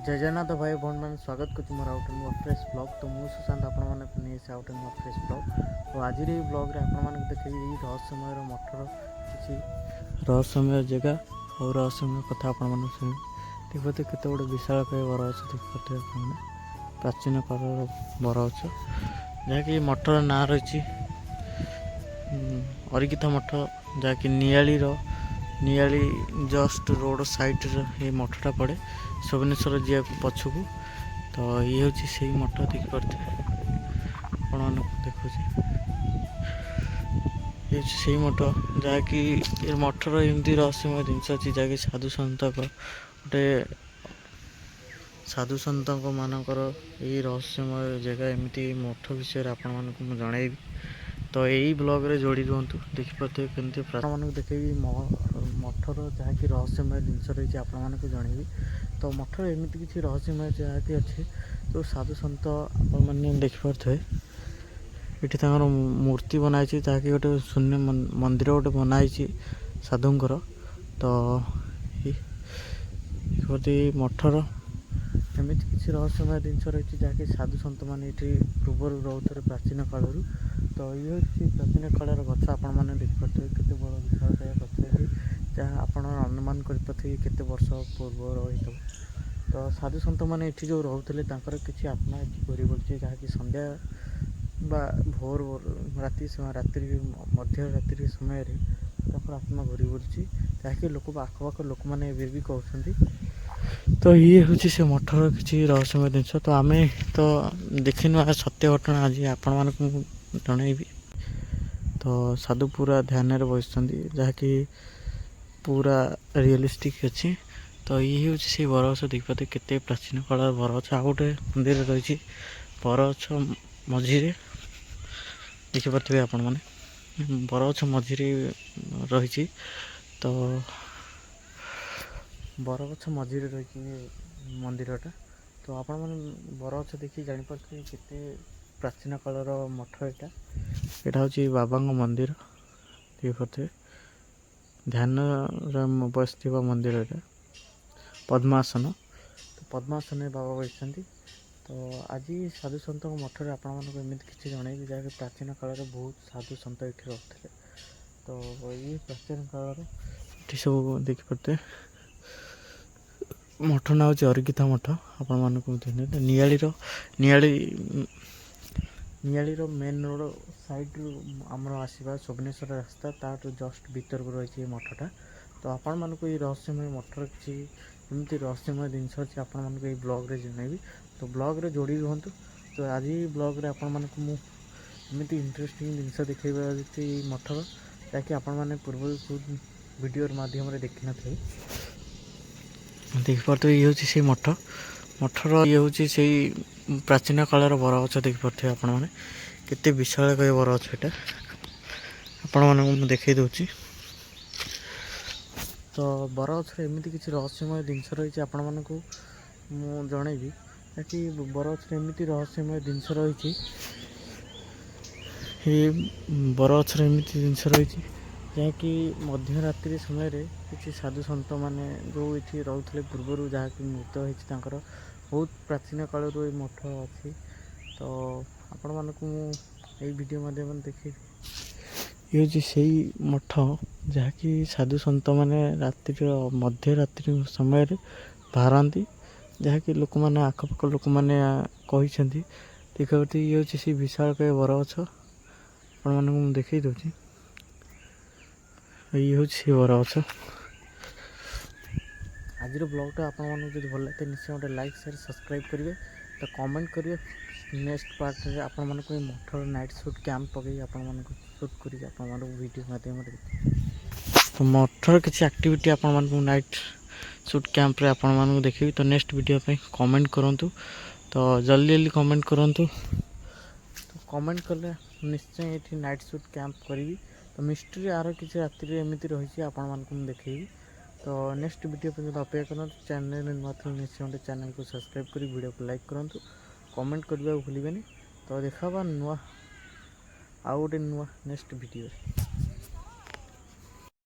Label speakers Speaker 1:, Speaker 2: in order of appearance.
Speaker 1: ଜୟ ଜଗନ୍ନାଥ ଭାଇ ଭଉଣୀମାନେ, ସ୍ୱାଗତ କରୁଛି ମୋର ଆଉ ଗୋଟେ ନୂଆ ଫ୍ରେଶ୍ ବ୍ଲଗ୍। ତ ମୁଁ ସୁଶାନ୍ତ, ଆପଣମାନଙ୍କୁ ନେଇ ଆସି ଆଉ ଗୋଟେ ନୂଆ ଫ୍ରେଶ୍ ବ୍ଲଗ୍। ତ ଆଜିର ଏଇ ବ୍ଲଗ୍ରେ ଆପଣମାନଙ୍କୁ ଦେଖେଇବି ଏଇ ରହସ୍ୟମୟର ମଠର କିଛି ରହସ୍ୟମୟ ଜାଗା ଆଉ ରହସ୍ୟମୟ କଥା ଆପଣମାନଙ୍କୁ ଶୁଣିବି। ଦେଖିପାରୁଥିବେ, କେତେ ବଡ଼ ବିଶାଳକାୟ ବରଗଛ ଦେଖିପାରୁଥିବେ ଆପଣମାନେ, ପ୍ରାଚୀନ କାଳର ବରଗଛ, ଯାହାକି ମଠର ନାଁ ରହିଛି ଅରିଗିତା ମଠ, ଯାହାକି ନିଆଳିର ନିଆଳି ଜଷ୍ଟ ରୋଡ଼ ସାଇଡ଼୍ରେ ଏ ମଠଟା ପଡ଼େ, ଭୁବନେଶ୍ୱର ଯିବାକୁ ପଛକୁ। ତ ଇଏ ହେଉଛି ସେଇ ମଠ, ଦେଖିପାରୁଥିବେ, ଆପଣମାନଙ୍କୁ ଦେଖୁଛି। ଇଏ ହେଉଛି ସେଇ ମଠ, ଯାହାକି ଏ ମଠର ଏମିତି ରହସ୍ୟମୟ ଜିନିଷ ଅଛି, ଯାହାକି ସାଧୁ ସନ୍ତଙ୍କ ଗୋଟେ ସାଧୁ ସନ୍ତଙ୍କ ମାନଙ୍କର ଏଇ ରହସ୍ୟମୟ ଜାଗା। ଏମିତି ମଠ ବିଷୟରେ ଆପଣମାନଙ୍କୁ ମୁଁ ଜଣାଇବି, ତ ଏଇ ବ୍ଲଗ୍ରେ ଯୋଡ଼ି ରୁହନ୍ତୁ। ଦେଖିପାରୁଥିବେ କେମିତି ଆପଣମାନଙ୍କୁ ଦେଖେଇବି ମଠର ଯାହାକି ରହସ୍ୟମୟ ଜିନିଷ ରହିଛି, ଆପଣମାନଙ୍କୁ ଜଣାଇବି। ତ ମଠର ଏମିତି କିଛି ରହସ୍ୟମୟ ଯାହାକି ଅଛି, ଯେଉଁ ସାଧୁ ସନ୍ତ, ଆପଣମାନେ ଦେଖିପାରୁଥିବେ, ଏଠି ତାଙ୍କର ମୂର୍ତ୍ତି ବନା ହେଇଛି, ଯାହାକି ଗୋଟେ ଶୂନ୍ୟ ମନ୍ଦିର ଗୋଟେ ବନା ହେଇଛି ସାଧୁଙ୍କର। ତ ଦେଖିପାରୁଥିବେ, ଏଇ ମଠର ଏମିତି କିଛି ରହସ୍ୟମୟ ଜିନିଷ ରହିଛି, ଯାହାକି ସାଧୁ ସନ୍ତମାନେ ଏଠି ପୂର୍ବରୁ ରହୁଥିଲେ ପ୍ରାଚୀନ କାଳରୁ। ତ ଇଏ ହେଉଛି ପ୍ରାଚୀନ କାଳର ଗଛ। ଆପଣମାନେ ଦେଖିପାରୁଥିବେ, କେତେ ବଡ଼ ବିଶାଳକାୟ ଗଛ ଏଠି, ଯାହା ଆପଣ ଅନୁମାନ କରିପାରୁଥିବେ କେତେ ବର୍ଷ ପୂର୍ବର ହେଇଥିବ। ତ ସାଧୁ ସନ୍ତମାନେ ଏଠି ଯେଉଁ ରହୁଥିଲେ, ତାଙ୍କର କିଛି ଆତ୍ମା ଏଠି ଘୁରି ବୁଲୁଛି, ଯାହାକି ସନ୍ଧ୍ୟା ବା ଭୋର ଭୋର ରାତି ରାତ୍ରି ମଧ୍ୟରାତ୍ରି ସମୟରେ ତାଙ୍କର ଆତ୍ମା ଘୁରି ବୁଲୁଛି, ଯାହାକି ଲୋକ ଆଖପାଖ ଲୋକମାନେ ଏବେ ବି କହୁଛନ୍ତି। ତ ଇଏ ହେଉଛି ସେ ମଠର କିଛି ରହସ୍ୟମୟ ଜିନିଷ। ତ ଆମେ ତ ଦେଖିନୁ, ଆ ସତ୍ୟ ଘଟଣା ଆଜି ଆପଣମାନଙ୍କୁ ମୁଁ ଜଣାଇବି। ତ ସାଧୁ ପୁରା ଧ୍ୟାନରେ ବସିଛନ୍ତି, ଯାହାକି ପୁରା ରିଅଲିଷ୍ଟିକ୍ ଅଛି। ତ ଇଏ ହେଉଛି ସେଇ ବରଗଛ, ଦେଖିପାରୁଥିବେ, କେତେ ପ୍ରାଚୀନ କାଳର ବରଗଛ। ଆଉ ଗୋଟେ ମନ୍ଦିର ରହିଛି ବରଗଛ ମଝିରେ, ଦେଖିପାରୁଥିବେ ଆପଣମାନେ, ବରଗଛ ମଝିରେ ରହିଛି। ତ ବରଗଛ ମଝିରେ ରହିଛି ଏ ମନ୍ଦିରଟା। ତ ଆପଣମାନେ ବରଗଛ ଦେଖି ଜାଣିପାରୁଥିବେ କେତେ ପ୍ରାଚୀନ କାଳର ମଠ ଏଇଟା। ଏଇଟା ହେଉଛି ବାବାଙ୍କ ମନ୍ଦିର, ଦେଖିପାରୁଥିବେ, ଧ୍ୟାନରେ ବସିଥିବା ମନ୍ଦିର ଏଇଟା, ପଦ୍ମାସନ। ତ ପଦ୍ମାସନରେ ବାବା ବସିଛନ୍ତି। ତ ଆଜି ସାଧୁ ସନ୍ତଙ୍କ ମଠରେ ଆପଣମାନଙ୍କୁ ଏମିତି କିଛି ଜଣେଇବି, ଯାହାକି ପ୍ରାଚୀନ କାଳରେ ବହୁତ ସାଧୁ ସନ୍ତ ଏଠି ରହୁଥିଲେ। ତ ଇଏ ପ୍ରାଚୀନ କାଳର ଏଠି ସବୁ ଦେଖିପାରୁଥିବେ। ମଠ ନାଁ ହେଉଛି ଅରିଗିତା ମଠ। ଆପଣମାନଙ୍କୁ ନିଆଳିର ନିଆଳି ନିଆଳିର ମେନ୍ ରୋଡ଼ ସାଇଡ଼ରୁ ଆମର ଆସିବା ଭୁବନେଶ୍ୱର ରାସ୍ତା, ତାଠୁ ଜଷ୍ଟ ଭିତରକୁ ରହିଛି ଏ ମଠଟା। ତ ଆପଣମାନଙ୍କୁ ଏଇ ରହସ୍ୟମୟ ମଠର କିଛି ଏମିତି ରହସ୍ୟମୟ ଜିନିଷ ଅଛି, ଆପଣମାନଙ୍କୁ ଏଇ ବ୍ଲଗ୍ରେ ଜଣାଇବି। ତ ବ୍ଲଗ୍ରେ ଯୋଡ଼ି ରୁହନ୍ତୁ। ତ ଆଜି ବ୍ଲଗ୍ରେ ଆପଣମାନଙ୍କୁ ମୁଁ ଏମିତି ଇଣ୍ଟରେଷ୍ଟିଂ ଜିନିଷ ଦେଖେଇବା ଅଛି ଏଇ ମଠର, ଯାହାକି ଆପଣମାନେ ପୂର୍ବରୁ ଭିଡ଼ିଓର ମାଧ୍ୟମରେ ଦେଖିନଥିବେ। ଦେଖିପାରୁଥିବେ, ଇଏ ହେଉଛି ସେଇ ମଠ। ମଠର ଇଏ ହେଉଛି ସେଇ ପ୍ରାଚୀନ କାଳର ବରଗଛ। ଦେଖିପାରୁଥିବେ ଆପଣମାନେ, କେତେ ବିଶାଳକାୟ ବରଗଛ ଏଇଟା, ଆପଣମାନଙ୍କୁ ମୁଁ ଦେଖେଇ ଦେଉଛି। ତ ବରଗଛରେ ଏମିତି କିଛି ରହସ୍ୟମୟ ଜିନିଷ ରହିଛି, ଆପଣମାନଙ୍କୁ ମୁଁ ଜଣେଇବି, ଯାହାକି ବରଗଛରେ ଏମିତି ରହସ୍ୟମୟ ଜିନିଷ ରହିଛି। ଏ ବରଗଛରେ ଏମିତି ଜିନିଷ ରହିଛି, ଯାହାକି ମଧ୍ୟରାତ୍ରି ସମୟରେ କିଛି ସାଧୁ ସନ୍ତମାନେ ଯେଉଁ ଏଠି ରହୁଥିଲେ ପୂର୍ବରୁ, ଯାହାକି ମୃତ ହେଇଛି ତାଙ୍କର, ବହୁତ ପ୍ରାଚୀନ କାଳରୁ ଏଇ ମଠ ଅଛି। ତ ଆପଣମାନଙ୍କୁ ମୁଁ ଏଇ ଭିଡ଼ିଓ ମାଧ୍ୟମରେ ଦେଖେଇବି। ଇଏ ହେଉଛି ସେଇ ମଠ, ଯାହାକି ସାଧୁ ସନ୍ତମାନେ ରାତ୍ରିର ମଧ୍ୟରାତ୍ରି ସମୟରେ ବାହାରନ୍ତି, ଯାହାକି ଲୋକମାନେ ଆଖପାଖ ଲୋକମାନେ କହିଛନ୍ତି। ଦେଖିବାକୁ, ଇଏ ହେଉଛି ସେଇ ବିଶାଳକାୟ ବରଗଛ, ଆପଣମାନଙ୍କୁ ମୁଁ ଦେଖେଇ ଦେଉଛି। ଇଏ ହେଉଛି ସେଇ ବରଗଛ। ଆଜିର ବ୍ଲଗ୍ଟା ଆପଣମାନଙ୍କୁ ଯଦି ଭଲ ଲାଗେ, ନିଶ୍ଚୟ ଗୋଟେ ଲାଇକ୍, ସେୟାର, ସବସ୍କ୍ରାଇବ୍ କରିବେ, ତ କମେଣ୍ଟ କରିବେ। ନେକ୍ସଟ ପାର୍ଟରେ ଆପଣମାନଙ୍କୁ ଏଇ ମଠର ନାଇଟ୍ ସୁଟ୍ କ୍ୟାମ୍ପ ପକାଇ ଆପଣମାନଙ୍କୁ ସୁଟ୍ କରିକି ଆପଣମାନଙ୍କୁ ଭିଡ଼ିଓ ମାଧ୍ୟମରେ ଦେଖିବି। ତ ମଠର କିଛି ଆକ୍ଟିଭିଟି ଆପଣମାନଙ୍କୁ ନାଇଟ୍ ସୁଟ୍ କ୍ୟାମ୍ପରେ ଆପଣମାନଙ୍କୁ ଦେଖିବି। ତ ନେକ୍ସଟ ଭିଡ଼ିଓ ପାଇଁ କମେଣ୍ଟ କରନ୍ତୁ। ତ ଜଲ୍ଦି ଜଲ୍ଦି କମେଣ୍ଟ କରନ୍ତୁ। ତ କମେଣ୍ଟ କଲେ ନିଶ୍ଚୟ ଏଠି ନାଇଟ୍ ସୁଟ୍ କ୍ୟାମ୍ପ କରିବି। ତ ମିଷ୍ଟ୍ରି ଆର କିଛି ରାତିରେ ଏମିତି ରହିଛି, ଆପଣମାନଙ୍କୁ ମୁଁ ଦେଖେଇବି। ତ ନେକ୍ସଟ ଭିଡ଼ିଓ ପର୍ଯ୍ୟନ୍ତ ଅପେକ୍ଷା କରନ୍ତୁ। ଚ୍ୟାନେଲରେ ନୂଆ ଥିଲେ ନିଶ୍ଚୟ ଗୋଟେ ଚ୍ୟାନେଲକୁ ସବସ୍କ୍ରାଇବ୍ କରି ଭିଡ଼ିଓକୁ ଲାଇକ୍ କରନ୍ତୁ, କମେଣ୍ଟ କରିବାକୁ ଭୁଲିବେନି। ତ ଦେଖା ହେବା ନୂଆ ଆଉ ଗୋଟେ ନୂଆ ନେକ୍ସଟ ଭିଡ଼ିଓରେ।